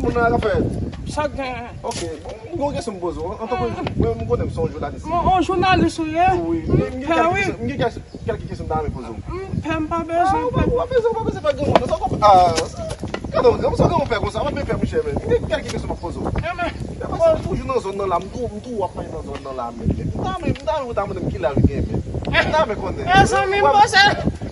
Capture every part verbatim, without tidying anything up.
Moun nan ka fè. Sa k gen? Ok, m gen yon kesyon m poze w. Antanke mwen, m konnen m se yon jounalis. Mwen, yon jounalis ou ye? Wi, m gen kèlke kesyon, m gen kèlke kesyon m ta renmen poze w. M pè, m pa bezwen pè. Ou pa bezwen, ou pa bezwen pè granmoun. Sa w konprann? Ah, sa, gade yon granmoun, sa w granmoun pè konsa, w ap vin pè monchè, men. M gen kèlke kesyon m ap poze w. Paske m toujou nan zòn nan la, m tou, m tou w ap pale nan zòn nan la, men. M ta renmen, m ta renmen ou ta mande m ki laj ou gen, men. M ta renmen konnen. Mezanmi, m panse,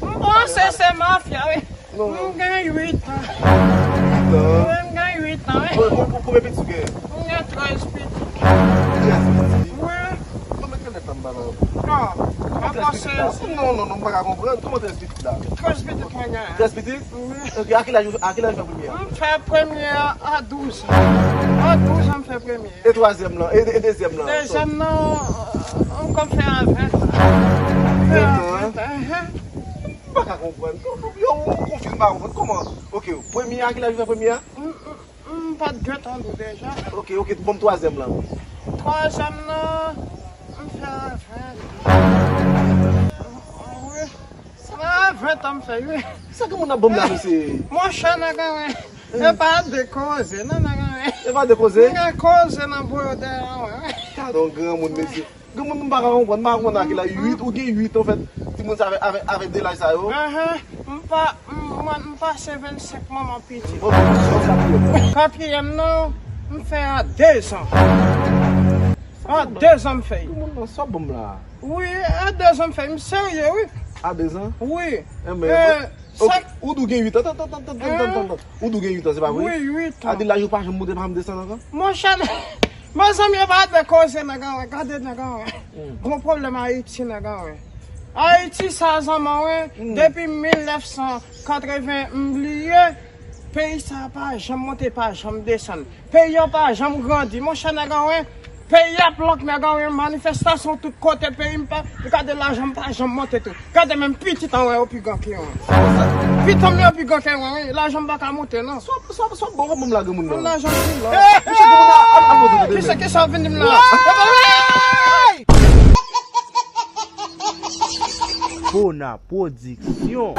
m panse se mafya, wi. Non. M gen uit an. Uit an? Wi, m gen uit an, wi. Bon, bon, bon, konbyen pitit ou gen? M gen trèz pitit. Trèz pitit? Wi. Bon, men kilè tan m pa nan. Non, mwen panse. Non, non, non, m pa ka konprann. Kòman trèz pitit la? Trèz pitit mwen gen. Trèz pitit? Wi. Ok, a ki laj, a ki laj ou fè premye a? M fè premye a a douz an. A douz an m fè premye. E twazyèm lan? E, e dezyèm lan? Dezyèm nan, m kòm fè a ven tan. Ven tan? Ven tan, ven tan. M pa ka konprann. Yo, m konfyiz, m pa konprann. Kòman? Ok, premye a, ki laj ou fè premye a? M, m, m pa t gentan di w deja. Ok, ok, bon, twazyèm lan. Twazyèm nan, m fè a ven tan. Wi. Sa ven tan m fè, wi. Sa granmoun ap ban m la, mesye? Monchè, nèg an, wi. E pa de koze, non, nèg an, wi. E pa de koze? M gen koze nan bò yo dèyè, wi. Gadon granmoun, mesye. Granmoun, m pa ka konprann, m pa konprann a ki laj. Uit, ou gen uit an fèt, timoun sa avèk, avèk, avèk de laj sa yo? Ahan, m pa, m, mwen, m pase vennsenk manman pitit. Bon, bon, bon, sa katriyèm. Katriyèm nan, m fè a dezan. A dezan m fè. Granmoun nan, sa w ban m la? Wi, a dezan m fè, m serye, wi. A dezan? Wi. Enben, ok, ou di w gen uit an, tann, tann, tann. Ou di w gen uit an, se pa vre? Wi, uit an. A di laj ou pa janm monte, pa janm desann ankò? Monchè, mezanmi, e pa de koze nèg an, gade nèg an. Gon pwoblèm Ayiti, nèg an. Ayiti sa zanman, wi, depi mil nèf san katreven m bliye, peyi sa pa janm monte, pa janm desann. Peyi an pa janm grandi, monchè, nèg an, wi. Peyi ap lòk, nèg an, wi, manifestasyon tout kote, peyi m pa, gade lajan m pa janm monte tou. Gade menm pitit an wè yo pi gran ke mwen. Pitit an yo pi gran ke mwen, wi. Lajan m pa ka monte, non. Sa w, sa w, sa w ban m la, granmoun nan? Lajan m pi lòk. Misye granmoun nan, al, al monte, monte. Kisa, kisa w vin di m la? Bona Pwodiksyon.